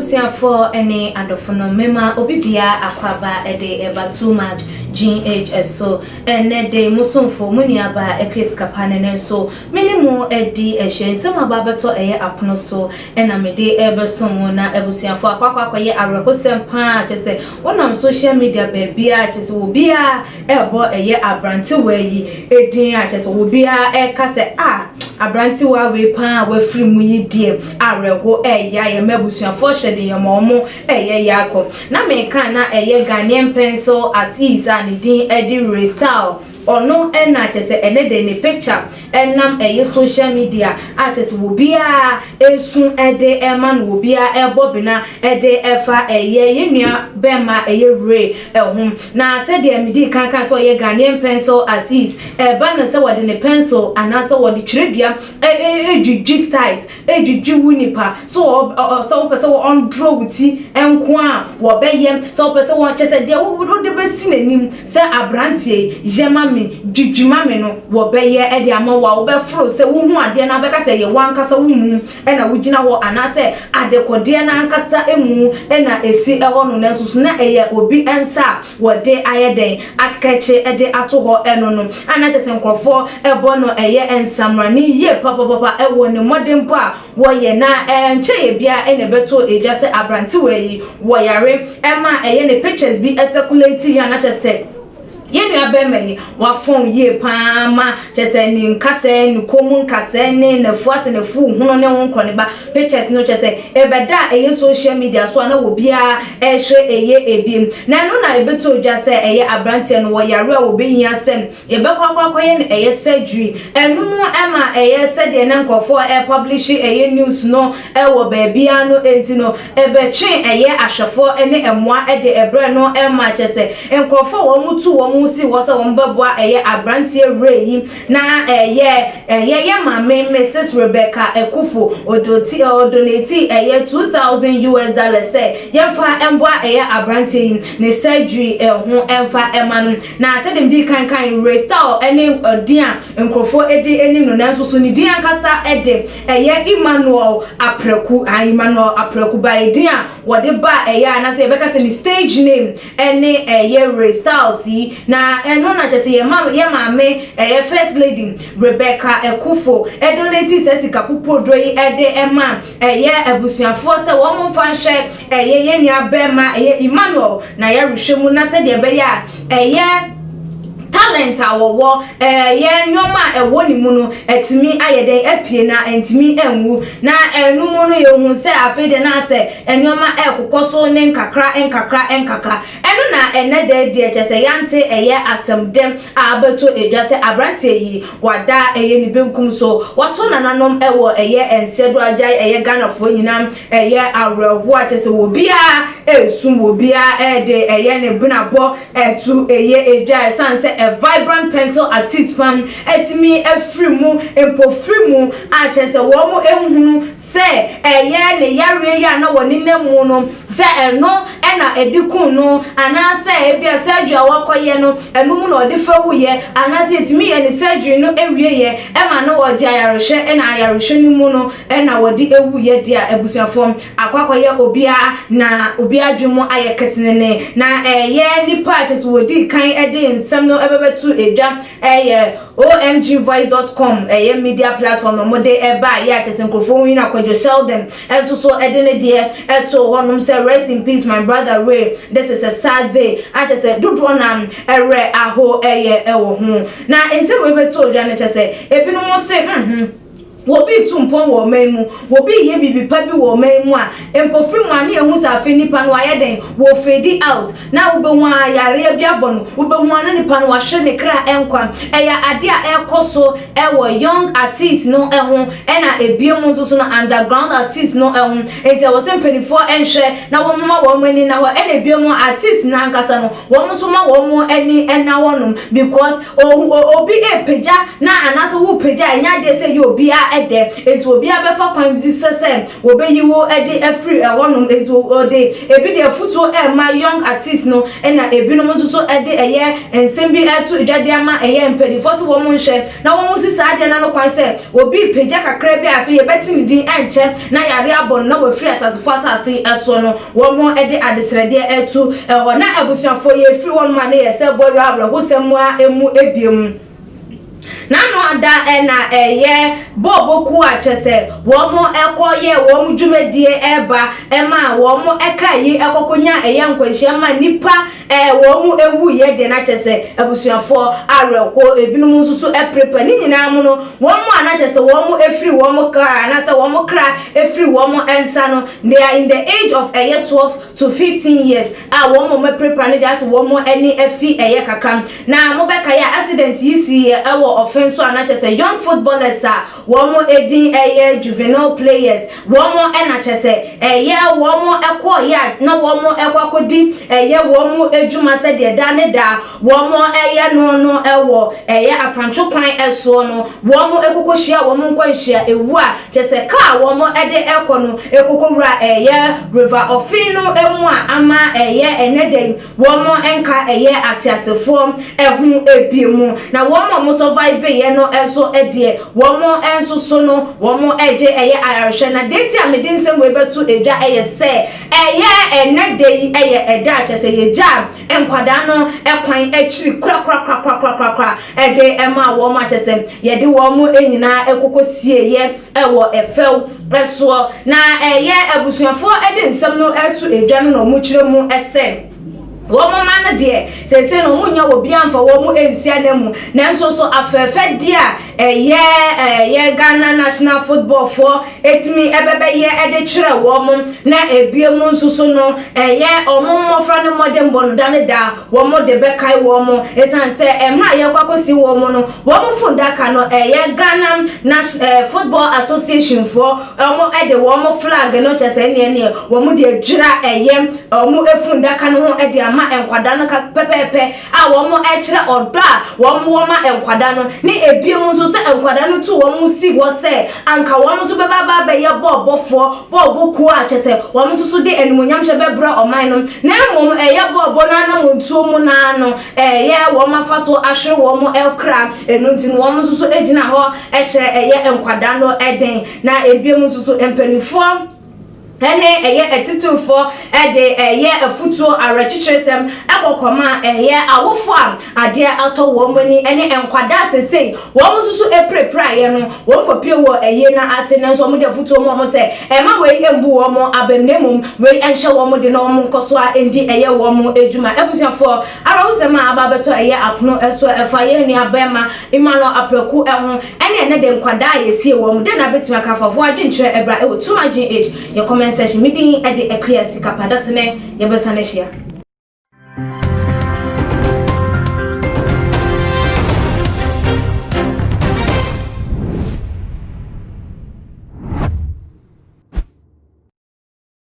Abusuafoɔ ne adɔfo no, mema obi biara akwaaba de ɛba Too Much GH so. Ɛnnɛ de, mo somfo, mo nuabaa Akua Sikapa ne ne nso, me ne mo adi ahyia. Nsɛm aba abɛtɔ ɛyɛ apono so ɛna mede ɛrebɛsom mo. Na abusuafoɔ, akɔ akɔyɛ awerɛhosɛm paa, kyerɛ sɛ wonam social media baabiara, kyerɛ sɛ obiara ɛrebɔ ɛyɛ aberantewa yi edin a kyerɛ sɛ obiara ɛreka sɛ a aberantewa wei paa a wafiri mu yi deɛ, awerɛho ɛyɛ ayɛ ma abusuafoɔ hyɛ de yɛn ma wɔn ɛyɛ yɛ akɔ. Na meka na ɛyɛ Ghanaian pencil artist a ne din ɛde Ray Style. Ɔno ɛna kyerɛ sɛ ɛnɛ de ne picture ɛnam ɛyɛ social media a kyerɛ sɛ obiara esu ɛde ɛma no, obiara ɛbɔ bena ɛde ɛfa ɛyɛ yɛn nua bɛrima ɛyɛ Ray ɛho. Na sɛdeɛ medi kan sɛ ɔyɛ Ghanaian pencil artist, ɛba no sɛ wɔde ne pencil anaasɛ wɔde twerɛdua ɛdwidwi styles, ɛdwidwi wo nipa so ɔ sɛ wopɛ sɛ ɔndraw wo ti nko a, wɔbɛyɛ. Sɛ wopɛ sɛ wɔn kyɛ sɛ deɛ wode bɛsi n'anim sɛ aberanteɛ yɛ ma me, dwidwi ma me no, wɔbɛyɛ ɛde ama wo a wobɛforo sɛ wohu adeɛ no abɛka sɛ yɛ wankasa wo mu ɛna wogyina hɔ anaasɛ adekɔdeɛ no ankasa mu ɛna esi ɛhɔ no. Nanso so na ɛyɛ obi nsa a wɔde ayɛ dɛn askɛkye ɛde ato hɔ ɛno no ana kyerɛ sɛ nkurɔfoɔ ɛbɔ no ɛyɛ nsamrane yie papapapa ɛwɔ ne mmɔdenbɔ a wɔyɛ. Na ɛnkyɛn yɛ bia ɛna ɛbɛto edwa sɛ aberantewa yi wɔyare ɛma ɛyɛ ne pictures bi ɛcirculate yi a na kyerɛ sɛ yɛn nua bɛrima yi wafɔn yie paa ma kyerɛ sɛ ne nkasɛɛ, ne kɔn mu nkasɛɛ ne n'afu ase, n'afu hunu ne ho nkorɔ ne ba pictures no kyerɛ sɛ ɛbɛda a ɛyɛ social media so a na obiara ɛhwɛ ɛyɛ ebiem. Na ɛno na ɛbɛto dwa sɛ ɛyɛ aberanteɛ no wɔyare a wɔbɛhia sɛm yɛbɛkɔ akɔyɛ no ɛyɛ surgery. Ɛno mu ɛma ɛyɛ sɛdeɛ na nkurɔfoɔ ɛpublish ɛyɛ news no ɛwɔ baabia no, enti no ɛbɛtwe ɛyɛ ahwɛfoɔ ɛne ɛmoa ɛde ɛbrɛ no, ɛma kyerɛ sɛ nkurɔfoɔ a wɔn tu wɔn si hɔ sɛ wɔn bɛboa ɛyɛ aberanteɛ Ray yi. Na ɛyɛ yɛ maame Mrs Rebecca Ekufo odoti ɔdonate ɛyɛ US$2,000 sɛ yɛmfa ɛmboa ɛyɛ aberanteɛ yi ne surgery ɛho ɛmfa ɛma no. Na sɛdeɛ mdi kankan, Ray Style ɛne ɔdin a nkurɔfoɔ ɛdi anim no, nanso so ne din ankasa ɛde ɛyɛ Emmanuel Apraku, ah, Emmanuel Apraku ba. Edin a wɔde ba ɛyɛ anaasɛ yɛbɛka sɛ ne stage name ɛne ɛyɛ Ray Styles yi. Na ɛno na kyerɛ sɛ yɛ maame ɛyɛ First Lady Rebecca Ekufo ɛdonate sɛ sika popodo yi ɛde ɛma ɛyɛ abusuafoɔ sɛ wɔn mfa nhwɛ ɛyɛ yɛn nua bɛrima ɛyɛ Emmanuel na yɛrehwɛ mu, na sɛdeɛ ɛbɛyɛ a ɛyɛ talent a wɔwɔ, ɛyɛ nneɛma a ɛwɔ ne mu no, ɛtumi ayɛ dɛn apue na ɛntumi ɛnwu. Na ɛno mu no yɛhu sɛ afei deɛ na asɛ nneɛma ɛɛkokɔ so ne nkakra nkakra nkakra. Ɛno na ɛnɛ dɛ deɛ kyɛ sɛ yante ɛyɛ asɛm dɛm a abɛto edwa sɛ aberanteɛ yi wada ɛyɛ ne benkum so, wato nananom ɛwɔ ɛyɛ nsɛ do agyae ɛyɛ Ghanafoɔ nyinaa ɛyɛ awerɛhoɔ a kyɛ sɛ obiara ɛresum, obiara ɛɛde ɛyɛ ne benabɔ ɛto ɛyɛ edwa, ɛsan sɛ a vibrant pencil artist pam ɛtumi afiri mu mpofiri mu a kyerɛ sɛ wɔn ehunu sɛ ɛyɛ ne yareɛ yi a na wɔne nam mu no sɛ ɛno ɛna ɛdi kun no, anaasɛ ebi a surgery a wɔkɔyɛ no ɛno mu na ɔde fa wuyɛ, anaasɛ etumi yɛ ne surgery no ewie yɛ ɛma no wɔgye ayarehwɛ, ɛna ayarehwɛ no mu no ɛna wɔde ewuyɛ. Deɛ abusuafoɔ akɔ akɔyɛ obiara na obiara dwe mu ayɛ kɛsenene. Na ɛyɛ nipa a kyerɛ sɛ wɔdi kan ɛde nsɛm no ɛbɛbɛto edwa ɛyɛ omgvoice.com, ɛyɛ media platform na wɔde ɛba yɛ a kyerɛ sɛ nkurɔfoɔ ho nyina. Kwadwo Sheldon ɛnso so ɛde ne deɛ ɛto hɔnom sɛ, "Rest in peace, my brother Ray. This is a sad day." Akyerɛ sɛ dodoɔ nam ɛrɛ aho ɛyɛ ɛwɔ ho. Na nsɛm wo bɛto odwa no, kyerɛ sɛ ebinom se wɔbi tu mpɔn wɔ ɔman mu, wɔbi yɛ biribi pa bi wɔ ɔman mu a mpɔfiri mu a ne yɛhu sɛ afei nipa no wayɛ den wɔ fade out, na wobɛhu a yareɛ bi abɔ no, wobɛhu a na nipa no wahwɛ ne kra nkwa. Ɛyɛ ade a ɛkɔ so ɛwɔ young artist no ɛho, ɛna ebien mu nso so no underground artist no ɛho. Nti ɛwɔ sɛ mpanimfoɔ ɛnhwɛ na wɔn ma wɔn ani na hɔ, ɛna ebien mu artist no ankasa no wɔn nso ma wɔn ani ɛna hɔnom, because obi epagya na anaasɛ wo pagya, ɛnyɛ adeɛ sɛ yɛ obiara. ɛdɛ, enti obiara bɛfa kwan bi sɛ sɛ wɔbɛyi wo de afiri ɛhɔnom. Enti ɔde ebi de afutuo ɛrema young artist no, ɛna ebinom nso so de ɛyɛ nsɛm bi ɛto dwa de ama ɛyɛ mpanimfoɔ sɛ wɔn nhwɛ na wɔn si saa adeɛ n'ano kwan sɛ obi pagya kakra bi a, afei yɛbɛte ne din, ɛnkyɛ na yare abɔ no na wafiri atasefo asase ɛsoɔ no. Wɔn de adesrɛdeɛ ɛto ɛhɔ. Na abusuafoɔ, yɛfiri hɔ nom a, ne yɛ sɛ bɔwura awerɛhosɛm mu a emu ebiem. N'ano ada ɛna ɛyɛ bɔɔbɔ a kyɛ sɛ wɔn ɛkɔ yɛ wɔn dwumadie ɛba ɛma wɔn ɛka yi ɛkɔkɔ nya ɛyɛ nkwanhyia ma nipa wɔn ewu yɛ deɛ. N'akyɛ sɛ abusuafoɔ awerɛho, ebinom nso so ɛprepa ne nyinaa mu no, wɔn a n'akyɛ sɛ wɔn efiri wɔn kra anaasɛ wɔn kra efiri wɔn nsa no, they are in the age of ɛyɛ 12 to 15 years a wɔn a wɔaprepa no deɛ, asɛ wɔn ani afi ɛyɛ kakra. Na mobɛka yɛ accident yi si ɛwɔ Ɔfɛn so a, n'akyɛ sɛ young footballers a wɔn edin ɛyɛ juvenile players, wɔn ɛna kyɛ sɛ ɛyɛ wɔn ɛkɔ yɛ a na wɔn ɛkɔ akɔdi ɛyɛ wɔn adwuma sɛdeɛ da ne da wɔn ɛyɛ no ɛwɔ ɛyɛ afantwo kwan ɛsoɔ no, wɔn ɛkoko hyia wɔn nkɔ nhyia ewu a kyɛ sɛ kaa wɔn ɛde ɛkɔ no ɛkoko wura ɛyɛ River Ɔfin no emu a ama ɛyɛ ɛnɛ dɛ wɔn nka ɛyɛ ateasefoɔ ɛho ebie mu. Na wɔn a wɔn survive yɛ no ɛnso ɛdeɛ, wɔn nso so no wɔn ɛgye ɛyɛ ayarehwɛ. Na deɛ ti a mede nsɛm wɔ ebɛto edwa ɛyɛ sɛ ɛyɛ ɛnɛ de yi ɛyɛ ɛda a kyɛ sɛ yɛgya nkwadaa no ɛkwan akyiri korakorakorakorakorakora ɛde ɛma wɔn akyɛ sɛ yɛde wɔn nyinaa ɛkoko sie yɛ ɛwɔ ɛfɛw ɛsoɔ. Na ɛyɛ abusuafoɔ ɛde nsɛm no ɛto edwa no na wɔn kyerɛ mu ɛsɛ wɔn mma no deɛ, sese no wɔn nya obi amfa wɔn nsi anan mu. Nanso so afɛɛfɛ deɛ a ɛyɛ Ghana national football foɔ etumi ɛbɛbɛyɛ ɛde kyerɛ wɔn, na ebie mu nso so no ɛyɛ wɔn mmɔfra no mmɔdenbɔ no da ne da wɔn de bɛkae wɔn, esan sɛ mmerɛ a yɛkɔ akɔsi wɔn no, wɔn fundaka no ɛyɛ Ghana national Football Association foɔ, wɔn ɛde wɔn flag no kyɛ sɛ ɛneɛ neɛ wɔn de adwira ɛyɛ wɔn efundaka no ho ɛde ama nkwadaa no ka pɛpɛɛpɛ a wɔn ɛkyerɛ ɔdɔ a wɔn wɔ ma nkwadaa no, ne ebie mu nso sɛ nkwadaa no tu wɔn si hɔ sɛ anka wɔn nso bɛba aba abɛyɛ bɔɔbɔfoɔ, bɔɔbɔ kuo a kyɛ sɛ wɔn nso so de animonyamhyɛ bɛbrɛ ɔman no. Na mmom ɛyɛ bɔɔbɔ no anamontuo mu naa no ɛyɛ wɔn afa so ahwere wɔn ɛkra. Ɛno nti no wɔn nso so gyina hɔ ɛhyɛ ɛyɛ nkwadaa no ɛden. Na ebie mu nso so mpanimfoɔ ɛne ɛyɛ ɛtitirifoɔ ɛde ɛyɛ afutuo awerɛkyekyerɛsɛm ɛkɔkɔma ɛyɛ awofoɔ a adeɛ atɔ wɔn ani ɛne nkwadaa sesei wɔn nso so apirapiraeɛ no, wɔn kɔpie wɔ ɛyie no ase. Nanso wɔn de afutuo mu wɔn sɛ ɛma wei mbu wɔn abam, na mmom wei nhyɛ wɔn de na wɔn nkɔ so a ndi ɛyɛ wɔn adwuma. Abusuafoɔ, awerɛhosɛm a aba abɛtɔ ɛyɛ apono ɛso ɛfa yɛn nua bɛrima Emmanuel Apraku ɛho ɛne ɛnɛ de nkwadaa a yɛsie wɔn de na abɛtumi aka afafoɔ adwenkyerɛ ɛbra ɛwɔ Too Much GH yɛ comment section. Mi din ɛde Akua Sika Padasene, yɛbɛsan ahyia.